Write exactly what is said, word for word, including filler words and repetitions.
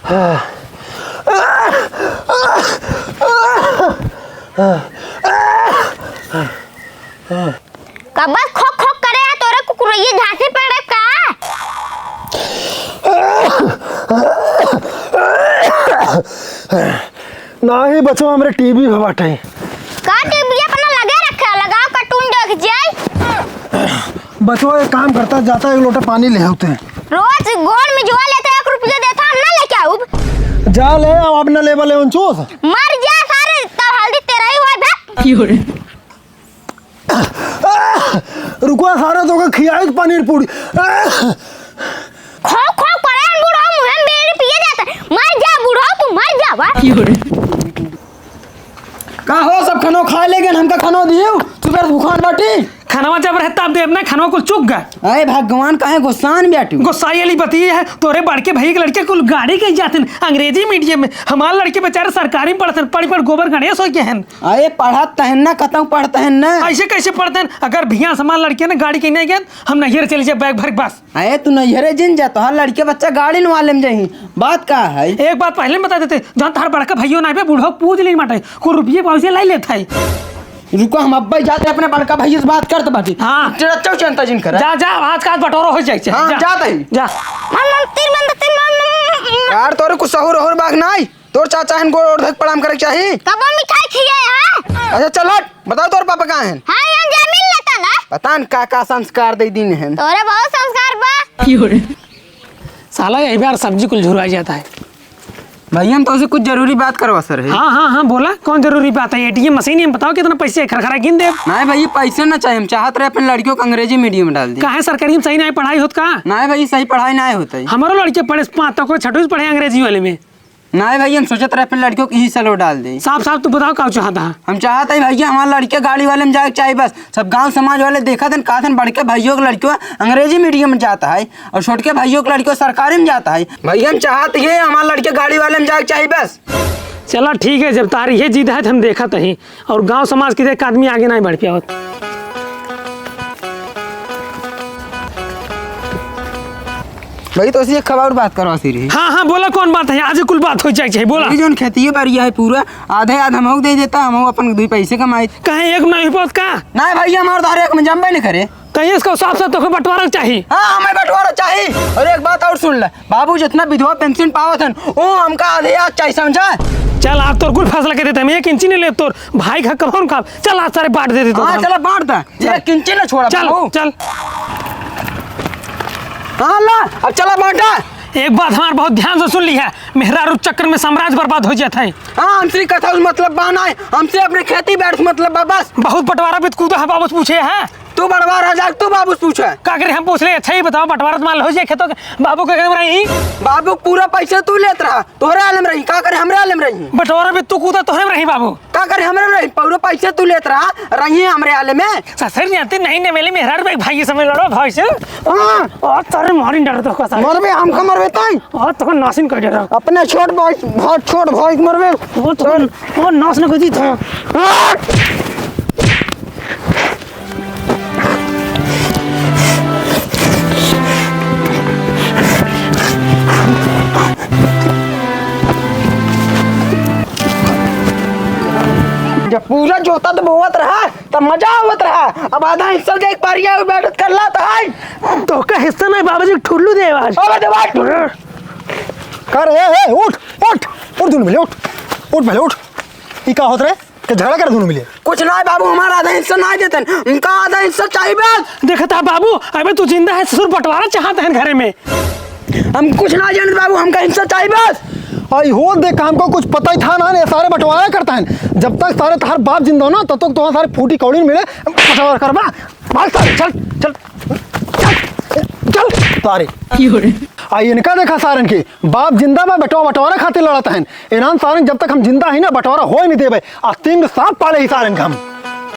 का बस खोक खोक करे है, तोरे कुकुरैये झांसी पड़े का? नाही बचवा, हमरे टीबी हो बाटे। का टीबी अपना लगे रखे, लगाओ cartoon देख जाई। बचवा एक काम करता, जाता एक लोटा पानी ले आउते। रोज गोड़ में जुआ लेते, एक रुपया देता, हम ना लेके आउब। जा ले आओ, अब ना लेबा ले उन चूस। मर जा सारे, तब हल्दी तेरा ही हुआ था। रुको सारे, तोका खियाई पनीर पूरी। खो खो करे बूढ़ो, मुँह में बीड़ी पिए जाता। मर जा बूढ़ो, तू मर जा बा। का हो, सब खनो खाए लेगेन, हमका खनो दियो। सुबह भूखान बाटी। खनवा जब रहता, अब देब ना, खनवा कुल चुक गए। अरे भगवान, काहे गुस्सान बैठू? गुस्साई वाली बती है, तोरे बड़के भाई के लड़के कुल गाड़ी के जाते हैं अंग्रेजी medium में। हमार लड़के बेचारे सरकारी में पढ़ते हैं, पढ़ पढ़ गोबर गणेश हो गए हैं। अरे पढ़त तहन ना, कतऊ पढ़त तहन ना। ऐसे कैसे पढ़ते हैं? अगर भैया हमार लड़के ने गाड़ी के नहीं गए, हम नैहर चले जाए bag भर के बस। अरे तू नैहरे जिन जा, तोहार लड़के बच्चा गाड़ी न वाले में जाही। बात का है? एक बात पहले बता देते, जौन तोहार बड़का भैया ना बे, बूढ़ो पूज ले माटे, को रुपये पैसे लाई लेत है। रुको, हम अब्बा जाते अपने बड़का भैया से बात करते बाटी। हाँ। तेरा चौ चिंता जिन करे। जा, जा, आज का आज बटोरो हो जाए। हाँ, जा। जाते ही। जा। हम, हम तीन बंद, तीन बंद। यार, तोरे कुछ सहूर अहूर बाग नाई? तोर चाचा हन गोड़ ओढ़ के प्रणाम करे के चाही। कबो मिठाई खियाए, हाँ? अच्छा, चल हट, बताओ तोर पापा कहाँ हैं? हाँ, यहाँ जमीन लेता ना। पता न का का संस्कार दे दीन हैं। तोरे बहुत संस्कार बा। साला यही बार सब्जी कुल झुरवाई जाता है। भैया, हम तोसे कुछ जरूरी बात करवा सर है। हाँ, हाँ, हाँ, बोला, कौन जरूरी बात है? एटीएम मशीन है, बताओ कितना पैसे है, खरखरा गिन दे। नहीं भैया, पैसे ना चाहिए, हम चाहत रहे अपने लड़कियों को अंग्रेजी medium में डाल दी। काहे, सरकारी में सही नहीं पढ़ाई होत का? नहीं भैया, सही पढ़ाई नहीं होता है। हमारो लड़के पढ़े पाँच तक, छठवीं से पढ़े अंग्रेजी वाले में। नाय भैया, हम सोचत रहे अपने लड़कियों को यही सलो डाल दे। साफ साफ तू बताओ का चाहता है? हम चाहत है भैया, हमारे लड़के गाड़ी वाले में जाए के चाही बस। सब गांव समाज वाले देखत हन, कहत हन बड़के भैयों के लड़कियों अंग्रेजी medium में जाता है और छोटके भैयों के लड़कियों सरकारी में जाता है। भैया हम चाहत ये हमारे लड़के गाड़ी वाले में जाए के चाही बस। चला ठीक है, जब तारी ये जिद है तो हम देखत ही। और गांव समाज के एक आदमी आगे नहीं बढ़ पावत। भाई, तो एक खबर बात करवा सी रही। हाँ, हाँ, बोला, कौन बात है? आज कुल बात हो जाए, चाहे बोला। ये जोन खेती बारी है पूरा, आधे आध हमहू दे देता, हमहू अपन दुई पैसे कमाई। कहे एक नहीं पावत का? नहीं भैया, हमार धारे एक में जमबे नहीं करे। कहीं इसका साफ साफ तोके बंटवारा चाही। हाँ, हमें बंटवारा चाही। और एक बात और सुन ले, बाबू जितना विधवा पेंशन पावत हन, वो हमका आधे आध चाही, समझा? चल, आज तोर कुल फैसला के देते हम, एक इंची नहीं ले तोर भाई का कफन का। चल, आज सारे बांट दे दे तो हाँ, हम। चला बांट दे, चल। एक इंची ना छोड़ा चल, बाबू। चल। हाँ, ला, अब चला बांटा। एक बात हमार बहुत ध्यान से सुन ली है, मेहरारू चक्कर में साम्राज्य बर्बाद हो जाता है। हाँ, हमसे कथा से मतलब बा नाय, हमसे अपने खेती बाड़ी से मतलब बा बस। बहुत बंटवारा भी कूदा है, बाबू से पूछे है। तू बंटवारा है, जाके तू बाबू से पूछे। का करे हम पूछ ले, अच्छा ही बताओ, बंटवारा तो मान लो हो जाए खेतों के, बाबू के घर में रही। बाबू पूरा पैसा तू लेत रहा, तोहरे आले में रही, का करे हमरे आले में रही। बंटवारा भी तू कूदा तोहरे में रही बाबू। का करे हमरे में रही, पूरा पैसा तू लेत रहा, रही हमरे आले में। ससुर जानते नहीं ने मेले में हर भाई, भाई से में लड़ो भाई से। हाँ। और तारे मारी डर तो का सारे। मरबे, हमका मरबे ताई। और तो नासिन कर देता। अपने छोट भाई, बहुत छोट भाई के मरबे। वो तो, वो नाश न कर दी था। हाँ। जब पूरा जोतत बोवत रहा, तब मजा आवत रहा। अब आधा हिस्सा जाके पारिया में बैठत कर ला, तो हाय। तोका हिस्सा नहीं, बाबूजी ठुल्लू दे आज। अबे दे बात। कर, ए, ए, उठ, उठ, उठ, दोनों मिले, उठ, उठ पहले, उठ। ई का होत रहे? के झगड़ा कर दोनों मिले? कुछ ना बाबू, हमारा आधा हिस्सा ना देतन, उनका आधा हिस्सा चाहिए बस। देखता बाबू, अबे तू जिंदा है, ससुर बंटवारा चाहत है घरे में। हम कुछ ना जानत बाबू, हमका हिस्सा चाहिए बस। आई हो देख, हमको कुछ पता ही था ना, ये सारे बंटवारा करता है। जब तक सारे तहार बाप जिंदा हो ना, तब तक तुम्हारे सारे फूटी कौड़ी मिले, बंटवारा करबा। भाग सारे, चल, चल, चल, चल, सारे। आ इनका देखा सारन के, बाप जिंदा बा, बेटवा बंटवारा खातिर लड़त हन। इनान सारन, जब तक हम जिंदा ही ना, बंटवारा होए नहीं देबे। आस्तीन के सांप पाले ही सारन के हम।